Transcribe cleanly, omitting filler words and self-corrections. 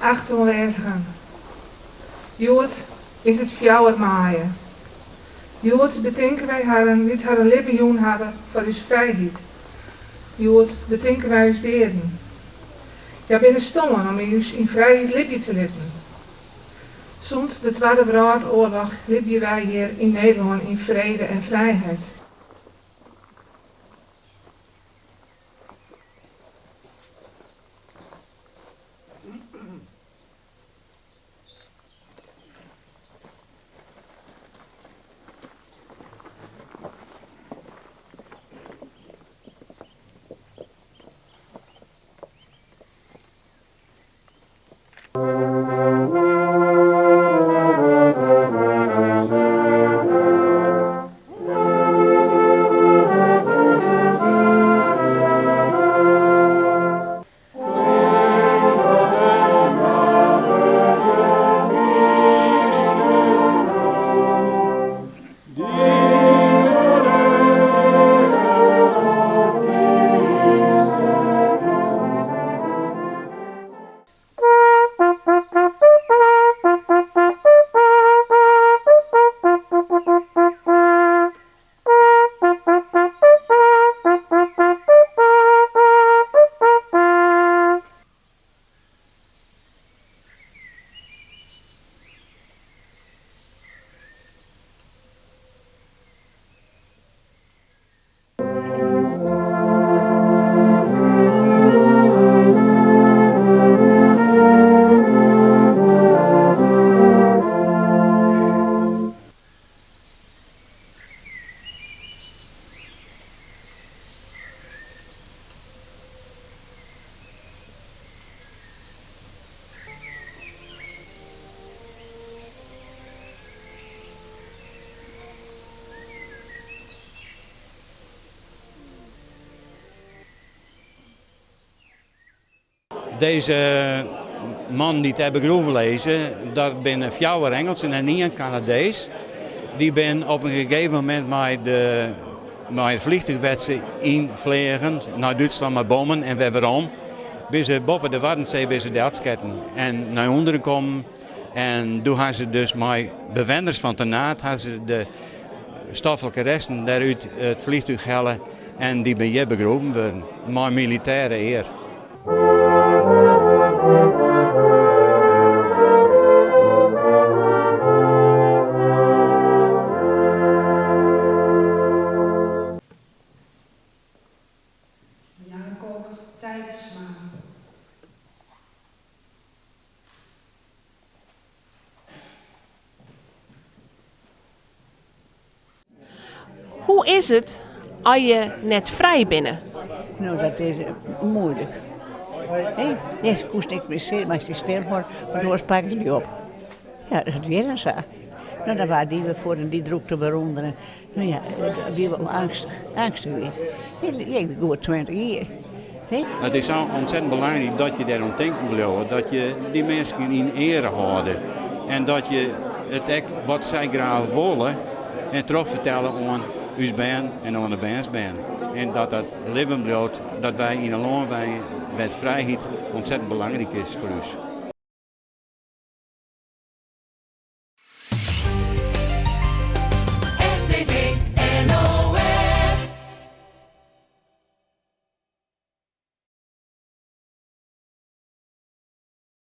Achte oanwêzigen, hjoed is it fjouwer maaie. Hjoed betinke wy harren dy't harren libben jûn hawwe foar ús frijheid. Hjoed betinke wy ús deaden. Hja binne stoarn om ús yn frijheid libje te litten. Sûnt de Twadde Wrâldoarloch libje wy hjir yn Nederlân yn frede en frijheid. Dizze mannen dy't dêr begroeven lizze, dat binne fjouwer Ingelsen en ien Kanadees. Dy binne op in gegeven momint mei de mei it vliegtuig wêr't se yn fleagen nei Dútslân mei bommen en wer werom. Binne se boppe de Waddenzee binne se delsketten en nei ûnderen kommen. En doe ha se dus mei bewenners fan Ternaard ha se de stoflike resten dêr út it vliegtuig helle en dy binne hjir begroeven wurden mei militêre ear. Jacob Tijtsma. Hoe is it as je net frij binne? No, dat is moeilik. Hé, nee, koest ek mear moatst dy stil hâlde, want oars pakke se dy op. Ja, dat wie dan sa. No, dan waard dy wer fuort en dy drûkte wer ûnder. En, no ja, it wie wol eangstich. Eangstich wie it. Ik wie goed 20 jier. Hé. It is sa ontzettend belangryk dat je dêr oan tinken bliuwe, dat je dy minsken yn eare hâlde en dat je it ek wat sy graach wolle en trochfertelle oan ús bern en oan de bernsbern. En dat dat libben bliuwt, dat wy yn in lân wenje wêr't frijheid ontzettend belangryk is foar ús.